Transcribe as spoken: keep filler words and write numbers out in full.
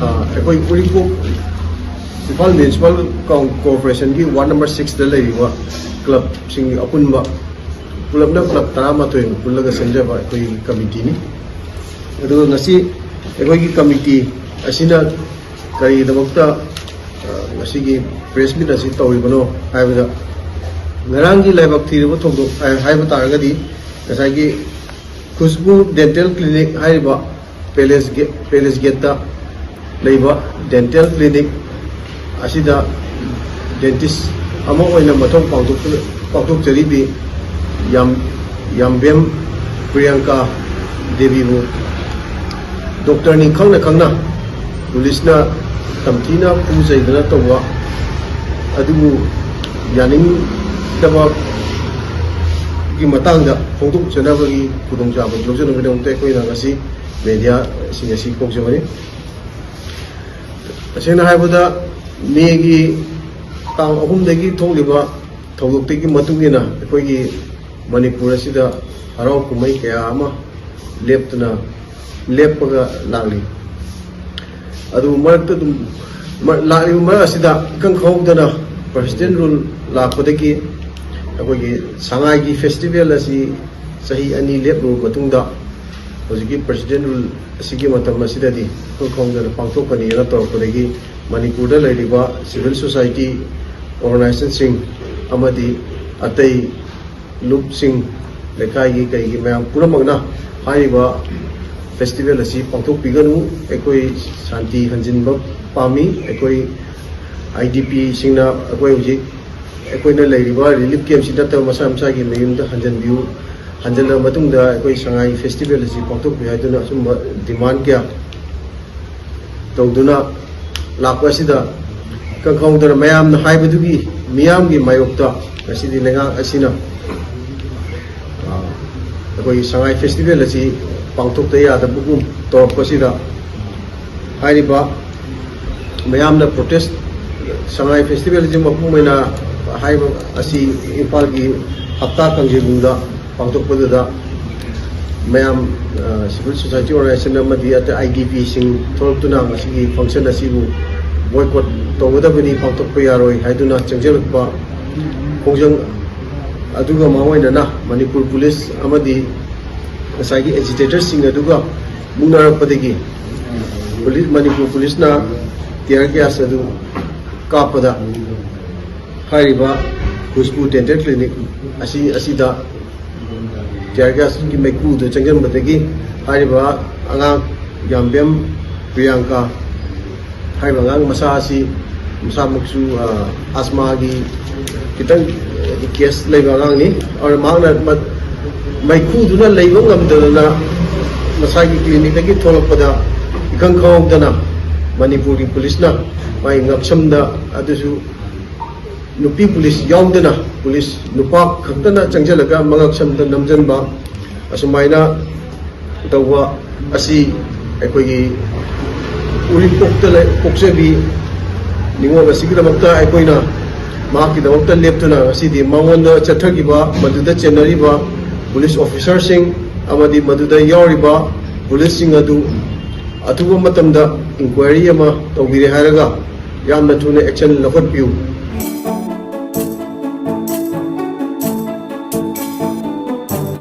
ꯑꯩꯈꯣꯏ ꯎꯔꯤꯄꯣꯛ Imphal municipal ꯀꯣꯔꯄꯣꯔꯦꯁꯟꯒꯤ ward number ꯁꯤꯛꯁꯇ ꯂꯩꯔꯤꯕ ꯀ꯭ꯂꯕꯁꯤꯡꯒꯤ ꯑꯄꯨꯟꯕ, ꯄꯨꯂꯞꯅ ꯀ꯭ꯂꯕ ꯇꯔꯥꯃꯥꯊꯣꯏ ꯄꯨꯜꯂꯒ ꯁꯦꯝꯖꯕ ꯑꯩꯈꯣꯏꯒꯤ ꯀꯃꯤꯇꯤꯅꯤ꯫ ꯑꯗꯨꯒ ꯉꯁꯤ ꯑꯩꯈꯣꯏꯒꯤ ꯀꯃꯤꯇꯤ ꯑꯁꯤꯅ ꯀꯔꯤꯒꯤꯗꯃꯛꯇ ꯉꯁꯤꯒꯤ ꯄ꯭ꯔꯦꯁ ꯃꯤꯠ ꯑꯁꯤ ꯇꯧꯔꯤꯕꯅꯣ ꯍꯥꯏꯕꯗ, ꯉꯔꯥꯡꯒꯤ ꯂꯥꯏꯕꯛ ꯊꯤꯔꯕ ꯊꯧꯗꯣꯛ ꯍꯥꯏꯕ ꯇꯥꯔꯒꯗꯤ, ꯉꯁꯥꯏꯒꯤ ꯈꯨꯁꯕꯨ ꯗꯦꯟꯇꯦꯜ ꯀ꯭ꯂꯤꯅꯤꯛ ꯍꯥꯏꯔꯤꯕ ꯄꯦꯂꯦꯁ ꯒꯦꯠ, ꯄꯦꯂꯦꯁ ꯒꯦꯠꯇ ꯂꯩꯕ ꯗꯦꯟꯇꯦꯜ ꯀ꯭ꯂꯤꯅꯤꯛ ꯑꯁꯤꯗ ꯗꯦꯟꯇꯤꯁ ꯑꯃ ꯑꯣꯏꯅ ꯃꯊꯧ ꯄꯥꯡꯊꯣꯛ-, ꯄꯥꯡꯊꯣꯛꯆꯔꯤꯕꯤ ꯌꯥꯝ-, ꯌꯥꯝꯕꯦꯝ ꯄ꯭ꯔꯤꯌꯥꯡꯀꯥ ꯗꯦꯕꯤꯕꯨ ꯗꯣꯛꯇꯔꯅꯤ ꯈꯪꯅ ꯈꯪꯅ ꯄꯨꯂꯤꯁꯅ ꯇꯝꯊꯤꯅ ꯐꯨ ꯆꯩꯗꯅ ꯇꯧꯕ ꯑꯗꯨꯕꯨ ꯌꯥꯅꯤꯡꯗꯕꯒꯤ ꯃꯇꯥꯡꯗ ꯐꯣꯡꯗꯣꯛꯆꯅꯕꯒꯤ ꯈꯨꯗꯣꯡꯆꯥꯕ ꯂꯧꯖꯅꯕꯒꯤꯗꯃꯛꯇ ꯑꯩꯈꯣꯏꯅ ꯉꯁꯤ ꯃꯦꯗꯤꯌꯥꯁꯤꯡ ꯑꯁꯤ ꯀꯧꯖꯕꯅꯤ꯫ ꯇꯁꯦꯡꯅ ꯍꯥꯏꯔꯕꯗ, ꯃꯦꯒꯤ ꯇꯥꯡ ꯑꯍꯨꯝꯗꯒꯤ ꯊꯣꯛꯂꯤꯕ ꯊꯧꯗꯣꯛꯇꯒꯤ ꯃꯇꯨꯡ ꯏꯟꯅ ꯑꯩꯈꯣꯏꯒꯤ ꯃꯅꯤꯄꯨꯔ ꯑꯁꯤꯗ ꯍꯔꯥꯎ ꯀꯨꯝꯍꯩ ꯀꯌꯥ ꯑꯃ ꯂꯦꯞꯇꯅ, ꯂꯦꯞꯄꯒ ꯂꯥꯛꯂꯤ꯫ ꯑꯗꯨ ꯃꯔꯛꯇ ꯑꯗꯨꯝ ꯃ-, ꯂꯥꯛꯂꯤꯕ ꯃꯔꯛ ꯑꯁꯤꯗ ꯏꯈꯪ ꯈꯪꯍꯧꯗꯅ ꯄ꯭ꯔꯦꯁꯤꯗꯦꯟ ꯔꯨꯜ ꯂꯥꯛꯄꯗꯒꯤ ꯑꯩꯈꯣꯏꯒꯤ ꯁꯉꯥꯏꯒꯤ ꯐꯦꯁꯇꯤꯚꯦꯜ ꯑꯁꯤ ꯆꯍꯤ ꯑꯅꯤ ꯂꯦꯞꯂꯨꯔꯕ ꯃꯇꯨꯡꯗ ꯍꯧꯖꯤꯛꯀꯤ ꯄ꯭ꯔꯦꯁꯤꯗꯦꯟ ꯔꯨꯜ ꯑꯁꯤꯒꯤ ꯃꯇꯝ ꯑꯁꯤꯗꯗꯤ ꯏꯈꯪ ꯈꯪꯍꯧꯗꯅ ꯄꯥꯡꯊꯣꯛꯀꯅꯤꯅ ꯇꯧꯔꯛꯄꯗꯒꯤ ꯃꯅꯤꯄꯨꯔꯗ ꯂꯩꯔꯤꯕ ꯁꯤꯚꯤꯜ ꯁꯣꯁꯥꯏꯇꯤ ꯑꯣꯔꯒꯅꯥꯏꯖꯦꯁꯟꯁꯤꯡ ꯑꯃꯗꯤ ꯑꯇꯩ ꯂꯨꯞꯁꯤꯡ, ꯂꯩꯀꯥꯏꯒꯤ ꯀꯩꯒꯤ ꯃꯌꯥꯝ ꯄꯨꯝꯅꯃꯛꯅ ꯍꯥꯏꯔꯤꯕ ꯐꯦꯁꯇꯤꯚꯦꯜ ꯑꯁꯤ ꯄꯥꯡꯊꯣꯛꯄꯤꯒꯅꯨ꯫ ꯑꯩꯈꯣꯏ ꯁꯥꯟꯇꯤ ꯍꯟꯖꯤꯟꯕ ꯄꯥꯝꯃꯤ꯫ ꯑꯩꯈꯣꯏ ꯑꯥꯏ ꯗꯤ ꯄꯤꯁꯤꯡꯅ ꯑꯩꯈꯣꯏ ꯍꯧꯖꯤꯛ ꯑꯩꯈꯣꯏꯅ ꯂꯩꯔꯤꯕ ꯔꯤꯂꯤꯐ ꯀꯦꯝꯞꯁꯤ ꯅꯠꯇꯕ ꯃꯁꯥ ꯃꯁꯥꯒꯤ ꯃꯌꯨꯝꯗ ꯍꯟꯖꯤꯟꯕꯤꯌꯨ꯫ ꯍꯟꯖꯤꯜꯂꯕ ꯃꯇꯨꯡꯗ ꯑꯩꯈꯣꯏ ꯁꯉꯥꯏ ꯐꯦꯁꯇꯤꯚꯦꯜ ꯑꯁꯤ ꯄꯥꯡꯊꯣꯛꯄꯤꯌꯨ ꯍꯥꯏꯗꯨꯅ ꯑꯆꯨꯝꯕ ꯗꯤꯃꯥꯟ ꯀꯌꯥ ꯇꯧꯗꯨꯅ ꯂꯥꯛꯄ ꯑꯁꯤꯗ ꯏꯈꯪ ꯈꯪꯍꯧꯗꯅ ꯃꯌꯥꯝꯅ ꯍꯥꯏꯕꯗꯨꯒꯤ ꯃꯤꯌꯥꯝꯒꯤ ꯃꯥꯌꯣꯛꯇ ꯉꯁꯤꯗꯤ ꯂꯩꯉꯥꯛ ꯑꯁꯤꯅ, ꯑ, ꯑꯩꯈꯣꯏꯒꯤ ꯁꯉꯥꯏ ꯐꯦꯁꯇꯤꯚꯦꯜ ꯑꯁꯤ ꯄꯥꯡꯊꯣꯛꯇ ꯌꯥꯗꯕꯒꯨꯝ ꯇꯧꯔꯛꯄꯁꯤꯗ ꯍꯥꯏꯔꯤꯕ ꯃꯌꯥꯝꯅ ꯄ꯭ꯔꯣꯇꯦꯁ, ꯁꯉꯥꯏ ꯐꯦꯁꯇꯤꯚꯦꯜꯁꯤ ꯃꯄꯨꯡ ꯑꯣꯏꯅ ꯍꯥꯏꯕ ꯑꯁꯤ ꯏꯝꯐꯥꯜꯒꯤ ꯍꯞꯇꯥ ꯀꯥꯡꯖꯩꯕꯨꯡꯗ ꯄꯥꯡꯊꯣꯛꯄꯗꯨꯗ ꯃꯌꯥꯝ, ꯑ, civil society organization ꯑꯃꯗꯤ ꯑꯇꯩ I D P ꯁꯤꯡ ꯊꯣꯛꯂꯛꯇꯨꯅ ꯉꯁꯤꯒꯤ function ꯑꯁꯤꯕꯨ boycott ꯇꯧꯒꯗꯕꯅꯤ, ꯄꯥꯡꯊꯣꯛꯄ ꯌꯥꯔꯣꯏ ꯍꯥꯏꯗꯨꯅ ꯆꯪꯁꯤꯜꯂꯛꯄ ꯈꯣꯡꯖꯪ ꯑꯗꯨꯒ ꯃꯥꯡꯑꯣꯏꯅꯅ ꯃꯅꯤꯄꯨꯔ ꯄꯨꯂꯤꯁ ꯑꯃꯗꯤ ꯉꯁꯥꯏꯒꯤ agitator ꯁꯤꯡ ꯑꯗꯨꯒ ꯃꯨꯛꯅꯔꯛꯄꯗꯒꯤ ꯄꯨꯂꯤꯁ, ꯃꯅꯤꯄꯨꯔ ꯄꯨꯂꯤꯁꯅ tear gas ꯑꯗꯨ ꯀꯥꯞꯄꯗ ꯍꯥꯏꯔꯤꯕ ꯈꯨꯁꯕꯨ dental clinic ꯑꯁꯤ, ꯑꯁꯤꯗ tear gas ꯀꯤ ꯃꯩꯈꯨꯗꯨ ꯆꯪꯁꯤꯟꯕꯗꯒꯤ ꯍꯥꯏꯔꯤꯕ ꯑꯉꯥꯡ ꯌꯥꯝꯕꯦꯝ ꯄ꯭ꯔꯤꯌꯥꯡꯀꯥ ꯍꯥꯏꯔꯤꯕ ꯑꯉꯥꯡ ꯃꯆꯥ ꯑꯁꯤ ꯃꯁꯥꯃꯛꯁꯨ, ꯑ, asthma ꯒꯤ ꯈꯤꯇꯪ case ꯂꯩꯕ ꯑꯉꯥꯡꯅꯤ꯫ ꯑꯗꯨꯅ ꯃꯍꯥꯛꯅ ꯃ-, ꯃꯩꯈꯨꯗꯨꯅ ꯂꯩꯕ ꯉꯝꯗꯗꯅ ꯃꯁꯥꯒꯤ clinic ꯇꯒꯤ ꯊꯣꯛꯂꯛꯄꯗ ꯏꯈꯪ ꯈꯪꯍꯧꯗꯅ ꯃꯅꯤꯄꯨꯔꯒꯤ ꯄꯨꯂꯤꯁꯅ ꯃꯥꯒꯤ ꯉꯛꯁꯝꯗ, ꯑꯗꯨꯁꯨ ꯅꯨꯄꯤ ꯄꯨꯂꯤꯁ ꯌꯥꯎꯗꯅ ꯄꯨꯂꯤꯁ ꯅꯨꯄꯥ ꯈꯛꯇꯅ ꯆꯪꯁꯤꯜꯂꯒ ꯃꯉꯛꯁꯝꯗ ꯅꯝꯁꯤꯟꯕ, ꯑꯁꯨꯃꯥꯏꯅ ꯇꯧꯕ ꯑꯁꯤ ꯑꯩꯈꯣꯏꯒꯤ ꯎꯔꯤꯄꯣꯛꯇ ꯂꯩ-, ꯄꯣꯛꯆꯕꯤ ꯅꯤꯉꯣꯜ ꯑꯁꯤꯒꯤꯗꯃꯛꯇ ꯑꯩꯈꯣꯏꯅ ꯃꯍꯥꯛꯀꯤꯗꯃꯛꯇ ꯂꯦꯞꯇꯨꯅ ꯉꯁꯤꯗꯤ ꯃꯉꯣꯟꯗ ꯆꯠꯊꯈꯤꯕ, ꯃꯗꯨꯗ ꯆꯦꯟꯅꯔꯤꯕ ꯄꯨꯂꯤꯁ officer ꯁꯤꯡ ꯑꯃꯗꯤ ꯃꯗꯨꯗ ꯌꯥꯎꯔꯤꯕ ꯄꯨꯂꯤꯁꯁꯤꯡ ꯑꯗꯨ ꯑꯊꯨꯕ ꯃꯇꯝꯗ inquiry ꯑꯃ ꯇꯧꯕꯤꯔꯦ ꯍꯥꯏꯔꯒ ꯌꯥꯝꯅ ꯊꯨꯅ action ꯂꯧꯈꯠꯄꯤꯌꯨ꯫